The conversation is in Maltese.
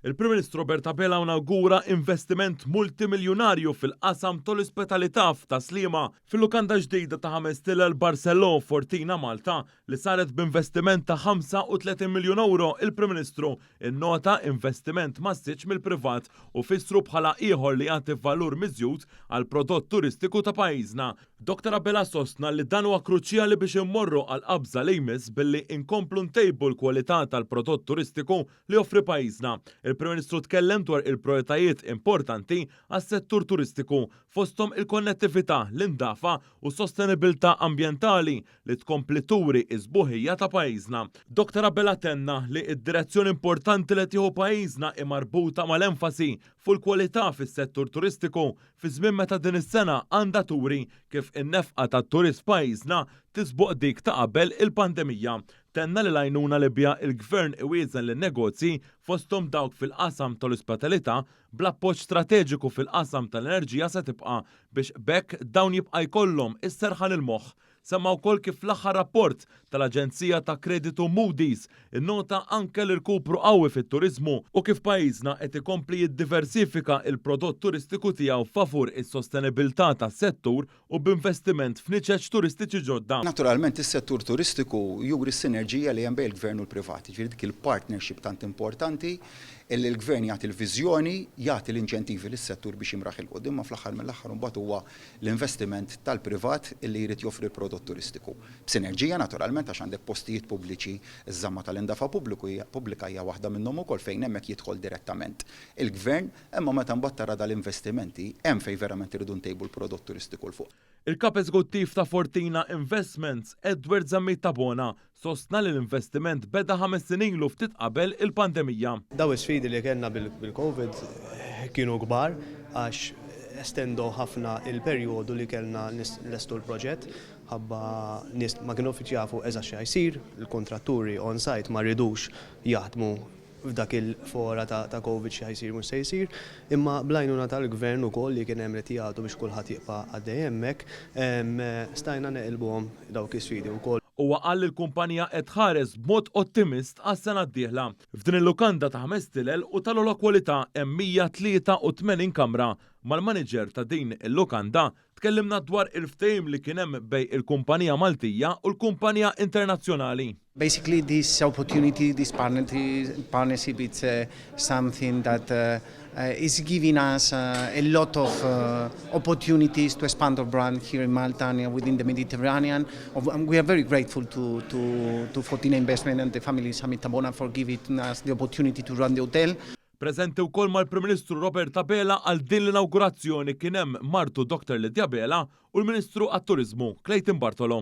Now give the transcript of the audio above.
Il-Prim Ministru Robert Abela inawgura investiment multimiljunarju fil-qasam tal-ospitalità f'Tas-Sliema fil-lukanda ġdida ta' ħames stilel Barceló Fortina Malta li saret b'investiment ta' 35 miljun ewro. Il-Prim Ministru innota investiment massiċ mill-privat u fissru bħala ieħor li jagħti valur miżjud għal prodott turistiku ta' pajjiżna. Dr Abela sostna li dan huwa kruċjali biex immorru għal qabża li jmiss billi inkomplu ntejbu l-kwalità tal-prodott turistiku li joffri pajjiżna. Il-Prim Ministru tkellem dwar il-prijoritajiet importanti għas-settur turistiku, fosthom il-konnettività, l-indafa u s-sostenibilità ambjentali li tkompli turi s-sbuħija ta' pajjiżna. Dr Abela tenna li d-direzzjoni importanti li qed jieħu pajjiżna hi marbuta mal-enfasi fuq il-kwalità fis-settur turistiku fi żmien meta din is-sena għandha turi kif in-nefqa tat-turist f'pajjiżna tisboq dik ta' qabel il-pandemija. Tenna li l-għajnuna li biha il-Gvern iwieżen lin-negozji, fosthom dawk fil-qasam tal-ospitalità, bl-appoġġ strateġiku fil-qasam tal-enerġija se tibqa' biex b'hekk dawn jibqa' jkollhom is-serħan il-moħħ. Semma wkoll kif l-aħħar rapport tal-aġenzija ta' kreditu Moody's innota anke l-irkupru qawwi fit-turiżmu u kif pajjiżna qed ikompli jiddiversifika il-prodott turistiku tiegħu favur is-sostenibilità tas-settur u b'investiment f'niċeċ turistiċi ġodda. Naturalment is-settur turistiku juri s-sinerġija li hemm bejn il-Gvern u l-privat, jiġifieri dik il-partnership tant importanti illi l-Gvern jagħti l-viżjoni, jagħti l-inċentivi lis-settur biex jimraħ 'il quddiem, imma fl-aħħar mill-aħħar imbagħad huwa l-investiment tal-privat illi jrid joffri l-prodott turistiku. B'sinerġija naturalment għax għandek postijiet pubbliċi, iż-żamma tal-indafa pubbliku pubblika hija waħda minnhom ukoll fejn hemmhekk jidħol direttament il-Gvern. Imma meta mbagħad tara dal-investimenti, hemm fejn verament irridu ntejbu l-prodott turistiku 'l fuq. Il-Kap Eżekuttiv ta' Fortina Investments, Edward Zammit Tabona, sostna li l-investiment beda 5 snin ilu ftit qabel il-pandemija. Daw is-sfidi li kellna bil-Covid kienu kbar għax estendew ħafna il-perjodu li kellna nlestu l-proġett ħabba nies ma kienu jafu eżatt xi jsir, il-kontratturi on-site ma ridux jaħdmu f'dak il-fora ta' Covid, xi jsir mhux se jsir, imma bl-għajnuna tal-gvern ukoll li kien hemm li jagħtu biex kulħadd jibqa' għaddej hemmhekk, stajna neqilbuhom dawk is-sfidi wkoll. Huwa qal li l-kumpanija qed tħares b'mod ottimist għas-sena d-dieħla. F'din il-lukanda ta' ħames stilel u tal-ogħla kwalità hemm 183 kamra. Mal-manager ta' din il-lukanda tkellimna dwar il-ftehim li kien hemm bejn il-kumpanija Maltija u l-kumpanija internazzjonali. Basically, this opportunity, this partnership, it's something that is giving us a lot of opportunities to expand our brand here in Malta and within the Mediterranean. And we are very grateful to Fortina Investment and the family Zammit Tabona for giving us the opportunity to run the hotel. Preżenti wkoll mal-Prim Ministru Robert Abela għal din l-inaugurazzjoni kien hemm martu Dr. Lydia Abela u l-Ministru għat-Turizmu Clayton Bartolo.